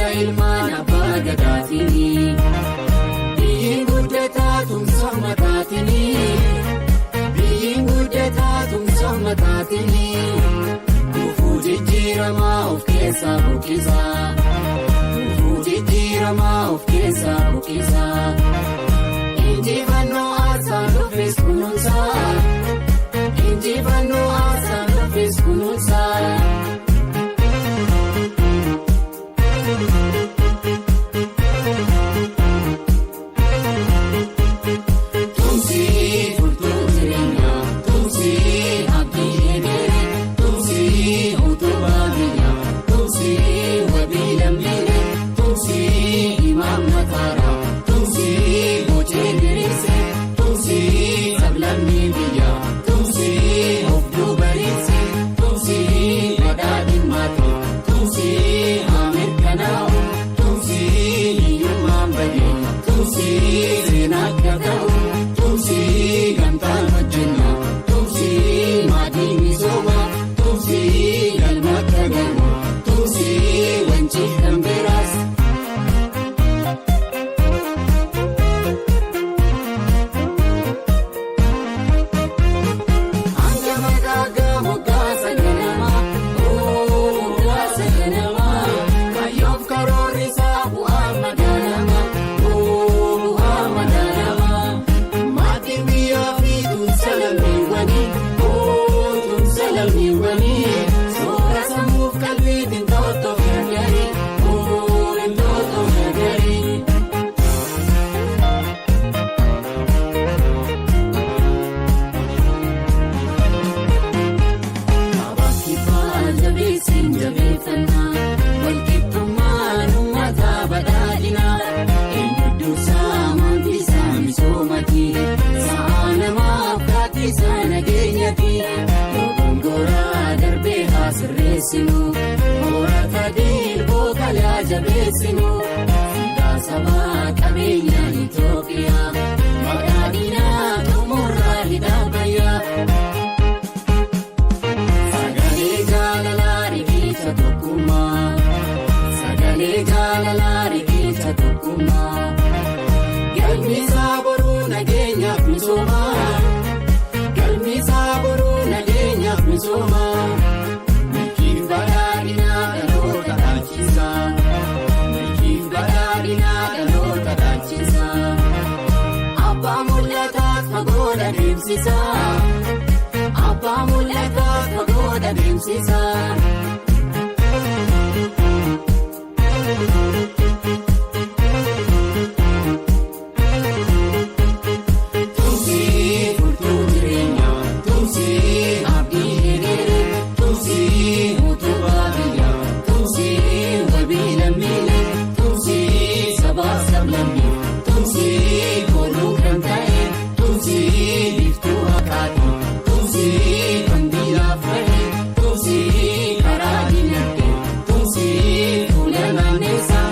Harka ilmaan abbaa gadaatiin. Biyyi guddataa tumsa ummataatiin. Biyyi guddataa tumsa ummataatiin. Gufuu jijjiiramaa of keessaa buqqisaa. Gufuu jijjiiramaa of keessaa buqqisaa. Injifannoo aarsaan dhufes kunuunsaa. Injifannoo aarsaan dhufes kunuunsaa. Tumsii furtuu jireenyaa, tumsii abdii egeree, tumsii utubaa biyyaa, tumsii wabii lammiilee, tumsii imaammataadha, tumsii bocee diriirsee, tumsii sablammii biyyaa, tumsii of duubariirsee, tumsii badhaadhimmaati, tumsii haa mirkanaa'u, tumsii hiyyummaan badee, tumsii seenaa akka ta'u. Tumsii gamtaan hojjenna, tumsii maatii misoomaa, tumsii galma akka gahu, tumsii wancii kan biraas. Hanga magaagaa moggaasa ganamaa, moggaasa ganamaa, kayyoof karoorri isaa bu'aa madaalamaa, bu'aa madaalamaa. Maatiin biyyaa fi tumsa lammiiwwanii, tumsa lammiiwwanii, soora sammuuf qalbiitiin toottoo gargaarii, toottoo gargaarii. Abaakkibbaa jabeessiin jabeeffannaa walqixxummaan uummataa badhaadhinaa eenyu dursaa maantisaa misoomati sa'aa namaaf kaatisaa nageenyati dogongoraa darbee haa sirreessinu horata dilboo kalaa jabeessinu siidaa sabaa qabeenya Itoophiyaa badhaadhinaa xumurraa hidhaa bayyaa. Sagalee jaalalaa riqicha tokkummaa. Sagalee jaalalaa riqicha tokkummaa. Galmi isaa boruu nageenyaaf misoomaa. Galmi isaa boruu nageenyaaf misoomaa. Milkiin badhaadhinaa dhaloota dhaalchisaa. Milkiin badhaadhinaa dhaloota dhaalchisaa. Abbaa mul'ataa fagoo deemsisaa. Abbaa mul'ataa fagoo deemsisaa. Tumsii furtuu jireenyaa, tumsii abdii egeree, tumsii utubaa biyyaa, tumsii wabii lammiilee, tumsii sabaaf sablammii, tumsii kooluu kan ta'e, tumsii biiftuu haqaati, tumsii kan biyyaaf bahe, tumsii karaa dinagdee, tumsii fuula naanneessaa.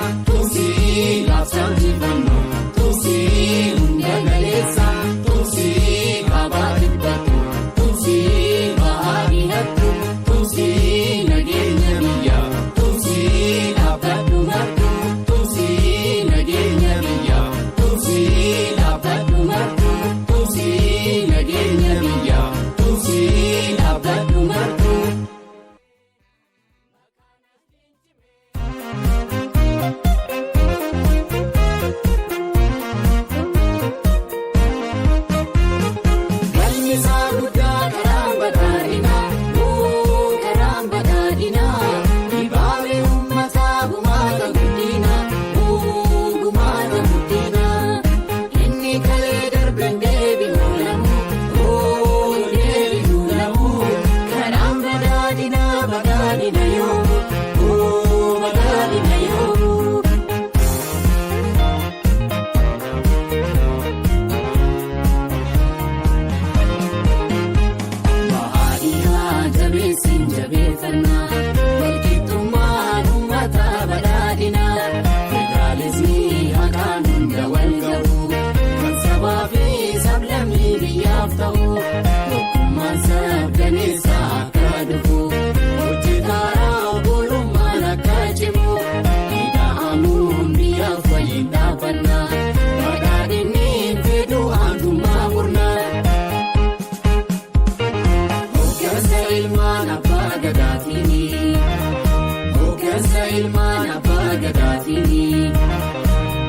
uummataatiin.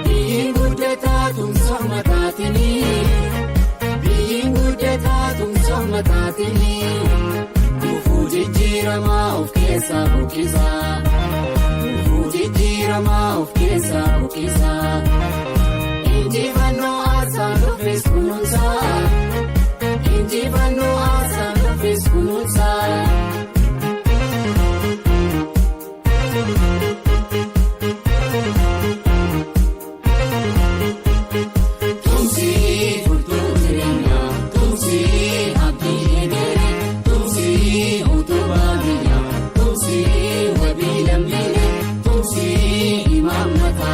Biyyi guddataa tumsa uummataatiin. Biyyi guddataa tumsa uummataatiin. Gufuu jijjiiramaa of keessaa buqqisaa. Gufuu jijjiiramaa of keessaa buqqisaa. Injifannoo aarsaan dhufes kunuunsaa. Injifannoo aarsaan dhufes kunuunsaa. Tumsii furtuu jireenyaa, tumsii abdii egeree, tumsii utubaa biyyaa, tumsii wabii lammiilee, tumsii imaammata